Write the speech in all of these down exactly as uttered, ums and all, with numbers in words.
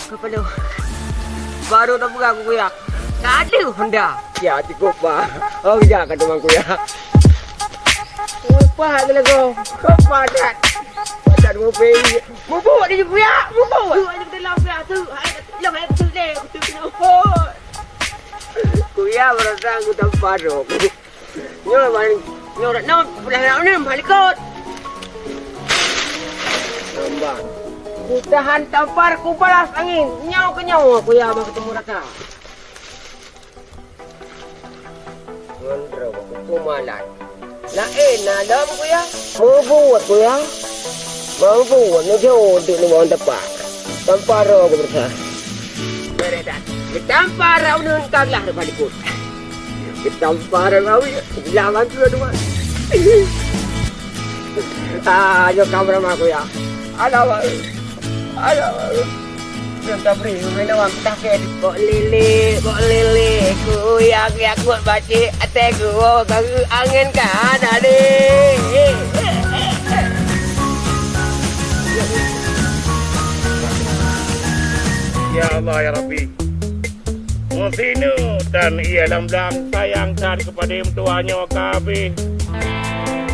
Kepala. Baru tak pegang aku, Kuya. Tak ada Honda. Ya, cukup, Pak. Oh, ya, kata Mang Kuya. Lupa lagi lagu. Kau padat. Padat mobil. Mubuk dia, Kuya. Mubuk. Mubuk dia dalam, Kuya. Tu, hai, tu, hai, tu, deh. Tu, tu, tu. Kuya merasa aku tak parok. Nyoe bang, nyoe rat nyoe, belah rat nyoe, bak likot. Nyoe bang. Kutahan tampar, kubalas angin. Nyoe keu nyoe, Kuya, bang, ketemu raka. Ngon droe, kumalat. Laén na lom, Kuya. Meubuet, Kuya. Meubuet, meujeuet duek nibak teumpat. Tampar droe, kubeurasa. Beureudah. Geutampa rot uneun ka glah rot bak likot. Geutampa rot awi, glah bantu dua. Ah, nyoe ka meurama, Kuya. Alah, Mak. Alah, Mak. Nyoe ka bri, main awak takét. Bok lélé, bok lélé. Kuya, kuya, kuat bacé. Até geuwoe ka geu angén ka hana lé. Ya Allah, ya Rabbi. Meusinoe tan ié lam blang sayang that keupadé meutuwah nyoe ka habéh.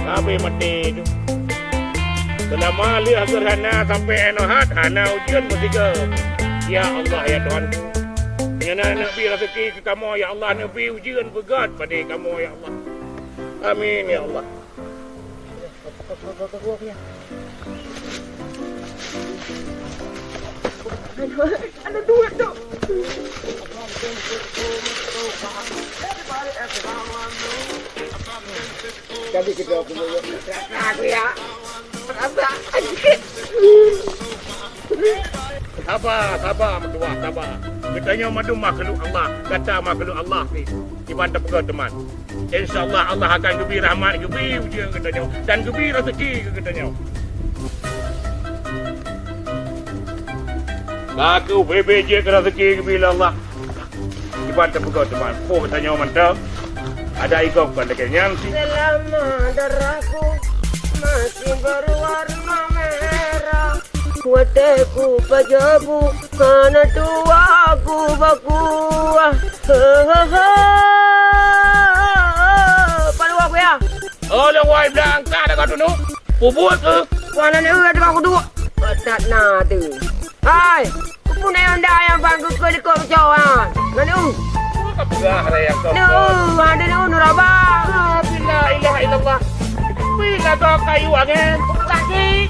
Ka habéh maté tu. Seulama lheueh geuhana sampoe inoe hat hana ujeuen meusigoe. Ya Allah, ya Tuhanku. Nyoe na neubi raseuki keu kamoe, ya Allah, neubi ujeuen beugöt padé kamoe, ya Allah. Amin, ya Allah. Jadi kita punya aku ya. Rasa sakit. Sabar, sabar, meutuwah, sabar. Geutanyoe mandum makhluk Allah, gata makhluk Allah pih. Kiban tapeugah teuma. Insya Allah, Allah akan geubri rahmat, geubri ujeuen keu geutanyoe, dan geubri raseuki keu geutanyoe. Ka keuh bèe-bèe jeuet keu raseuki geubri lé Allah. Kiban tapeugah teuma, po geutanyoe mantong. Ada igob kon lagèe nyan sih. Selama darahku masih berwarna merah. Watèe kupajoh bu, hana tuha kubakuah. He, he, he. Paluah kuya. Oh, lôn wai blang ka dak kau tunok. Pubuet keuh. Wana ni, eh, dak kau tunok. Patat na tu. Hai, kupeue na nyang dak nyang bang keu likot cowok, ha? Lalu. Peugah raya kau. Nu, ada nu, nu raba. Ah, la ilaha illallah. Pi lagoe kayu angén. Bukan sih.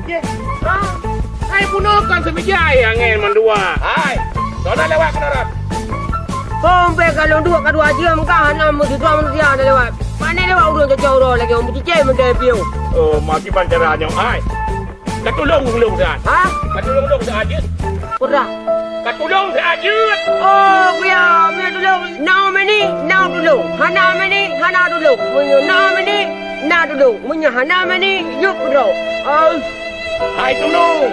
Ye. Ha? Hai bunoe kan seumija angén mandua. Hai. Soe na lewat keunoe rot? Hom bèk ka lôn duek ka dua jeuem ka hana meusidroe manusia na lewat. Pane lewat ureueng cocok uroe lagèe ureueng meucicém meuntèe piôh. Oh, ma kiban cara nyoe hai. Katulông lôn saat. Ha? Katulông lôn saat jeuet. Peurah. Katulông saat jeuet. Oh, kuya, meunyoe tulông. Na meni, na tulông. Hana meni, hana tulông. Meunyoe na meni, na tulông. Meunyoe hana meni, yub keudroe. Oh. Hai tulông.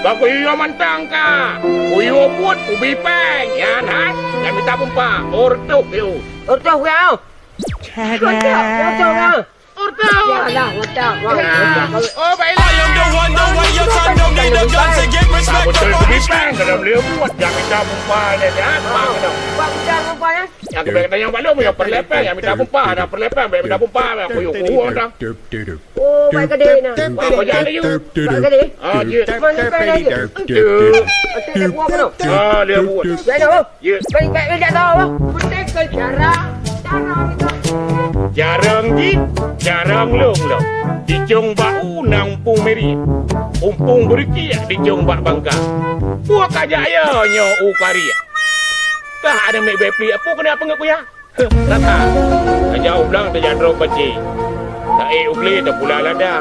Bak kuyue mantong ka. Kuyue buet ubi péng. Nyan hai. Nyang mita pumpa. Ortoh yue. Ortoh kuya. Ortoh, ortoh kuya. Ureueng tahu. Yalah, utak. Nah. Oh, baiklah. I am the one, the one, your son don't need a gun to get respect. Betul, betul, bang. Kalau boleh buat, jangan minta umpan, ya, kan? Faham, kan? Buat udah umpan, ya? Yang kena yang balum, yang perlepeng, yang minta umpan, yang perlepeng, yang minta umpan, yang kuyuk-kuyuk, dah. Oh, baik ke dia, nah. Wah, kau jangan laju. Baik ke dia? Ah, ya. Mana kau laju? Betul. Betul, dia buat apa tu? Ah, dia buat. Baik dah, oh. Ya. Baik-baik, baik, tak tahu, apa. Betul ke cara? Cara kita. Jarang jih, jarang lom lom. Dicong bak u na umpung meri. Umpung beureukiek dicong bak bangka. Peue ka jak yo nyoe u kariek. Kah ada mek bepli, apa kena apa ngat kuya? Rata. Tajak u blang, tajak droe pacé. Taék u glé, tapula lada.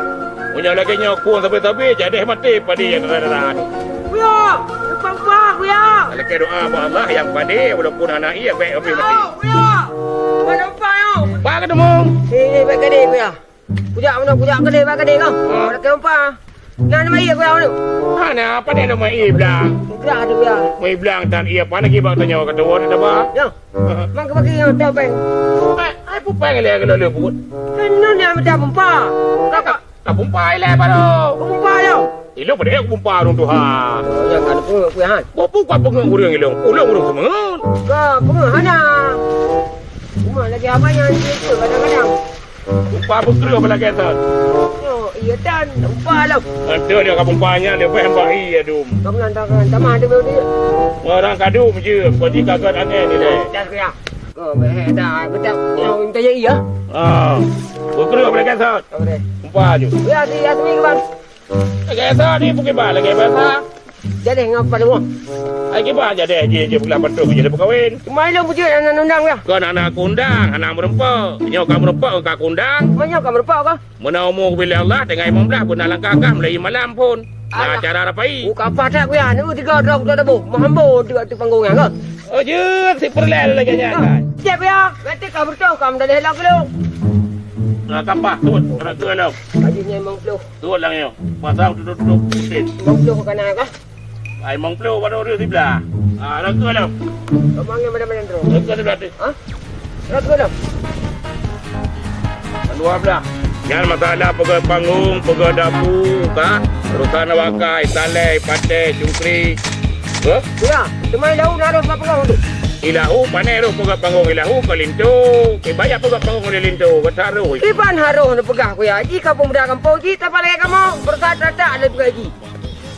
Meunyoe lagèe nyoe, khueng sabe-sabe, jadeh maté padé nyang dara-dara nyoe. Kuya, lupa-lupa, kuya. Lakèe doa bak Allah nyang padé, walaupun hana ié, bèk habéh maté. Kuya, lupa-lupa, yo. Bak keudeueng. Eh, eh, bèk gadé, kuya. Kujak meunoe, kujak gadé, bak gadé, kah? Ha. Lakèe lupa. Nah, nama ié, kuya, meunoe. Hana, padé nama ié blang. Kuya, ada, kuya. Mai blang tan ié, apa lagi bak tanyoe, kata orang, apa? Ya. Mang keuh bagi nyang topeng. Ai, ai pupeng lé keunoe lé buet. Kan nyoe nyang mita pumpa. Kakak, ka pumpa ilèe baroe. Pumpa Ilong pada ayah kumpa ureueng tuha. Oh, nyang ka peungeuh kuya han. Boh buka peungeuh ureueng ilong. Ulong ureueng seumeuet. Ka peungeuh hana. Cuma lagi abang nyan dia tu kadang-kadang. Upah beukreueh bala gét that. Oh, iya tan, upah lah. Ante dia ka bumpa nyan dia payah bak ie dum. Kamu nantang kan, sama ada dia. Orang kadum je, kau di kagat angin ni deh. Dah kaya. Kau meh dah, bedak yang minta ya iya. Ah. Beukreueh bala gét that. Apa deh? Bumpa je. Ya, si Yasmin ke bang? Lagèe sa ni peukiban lagèe biasa. Jadi ngapa dulu? Ai kiban jadi je je pula betul jadi peukawen. Cuma ilong bujur anak undang ya. Kon anak undang, anak meureumpok. Nyoe ka meureumpok ka undang. Meunyoe ka meureumpok ka? Meunan umu bilai Allah tinggai limong blah beuna langkah kah mulai malam pun. Nah, acara rapai. Buka patak ku ya, nu tiga drop tu dah boh. Mahambo tu kat panggong ya ka? Oh, je si perlel lagi nya. Siap ya. Nanti ka betul ka mendadah lak dulu. Nah, kapah tu, kena tu lom. Tadi ni limong puluh. Tuot lagèe nyoe. Pasang tutup-tutup putéh. Limong puluh ka na kah? Ai, limong puluh baru ureueng siblah. Ah, raga lom. Kamu angin mana-mana terus. Raga siblah tu. Ha? Raga lom. Dua blah. Nyan masalah peugöt panggong, peugöt dapu, ka? Urusan awak kai, salai, patéh, cungkri. Hah? Ya, cuma lau na roh bak panggong tu. Ilahu, pane roh peugöt panggong ilahu, ke linto. Ke banyak peugöt panggong di linto, ke taruh. Iban harôh neupeugah ku ya, ji ka pemuda gampông ji, tapalai kamoe, beureukat ratak lé peugah ji.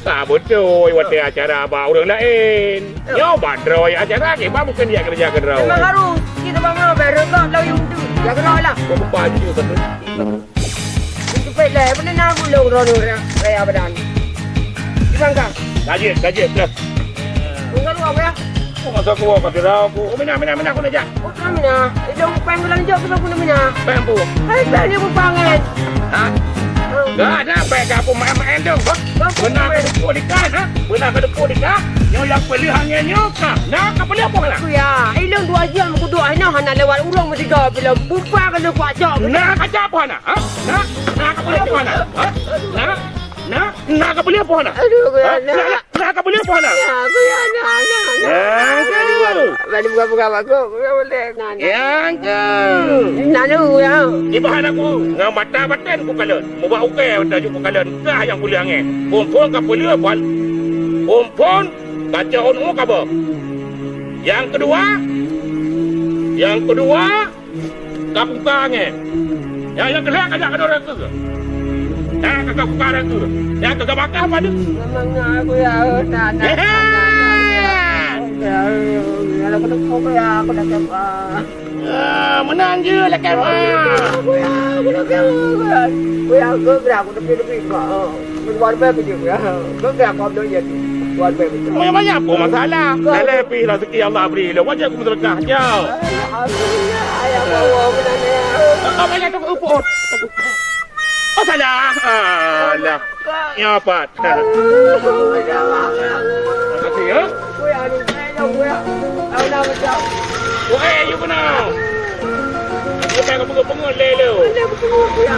Ka beutôi watèe acara bak ureueng laén. Nyoe ban droe acara kiban mungken jak keureuja keudroe. Memang harus. Kita bangun, bayar rokok, lalu yang tu. Jaga roh lah. Kau lupa je kata. Jepit lah, mana nak gulung roh ni, raya badan. Di bangkang. Gajet, gajet, plus. Tunggu dulu, apa ya? Oh, masa aku, kau tidak aku. Oh, mina, mina, mina, aku nak jak. Bukan mina. Idong pèng bulan jok kita guna mina. Pèng apa? Hai, pèng dia bukan kan? Ha? Enggak ada pèng ke apa main-main tu. Benar ke depan di kah, ha? Benar ke depan di kah? Nyoe yang pelih hanya nyoe kah? Nah, ke pelih apa lah? Aku ya, ilong dua jam aku duduk hina hana lewat urung mesti kau bilang buka kalau kuat cok. Nah, kaca apa nak? Ha? Nah, nah ke pelih apa nak? Ha? Nah, nah, nah ke pelih apa nak? Aduh, aku ya, ha? Nah, nah. Nah, nah, ka boleh apa, nah? Ya, aku ya, nah, nah, nah. Ya, aduh. Bani buka-buka bagus, buka boleh. Nah, nah. Ya, aduh. Nah, lu, ya. Di bahan aku, ngon mata batin ku kalon. Mubak ukai mata ju ku kalon. Kah nyang boleh angin. Phôn-phôn ka boleh, Wan. Phôn-phôn ka cok ôn ka boh. Yang kedua, yang kedua, Ka buka angén. Nyang, nyang keuhai ka jak keunoe rakeu. Nyang ka buka rakeu. Nyang ka bakah padu. Memang aku ya, oh, tak, tak, tak, tak, tak. Hehe. Ya, ya, aku tak, aku tak, aku tak, ah. Ah, meunan je lakèe, ah. Aku ya, aku tak, aku ya. Aku ya, aku gerak, aku tepi-tepi, ah. Luar biasa dia. Kau kira kau belum jadi. Luar biasa. Banyak-banyak apa masalah? Kau dalam pih rezeki Allah beri. Lah wajib aku bersedekah. Jauh. Alhamdulillah. Ayah bawa benar ya. Kau banyak tu uput. Oh, salah. Alah. Ya, Pat. Terima kasih, ya. Kuya, aduh, kuya, kuya. Alah, macam. Wahai, you kenal. Bukan kamu ke pengut, leh, lu. Kuya, kuya, kuya.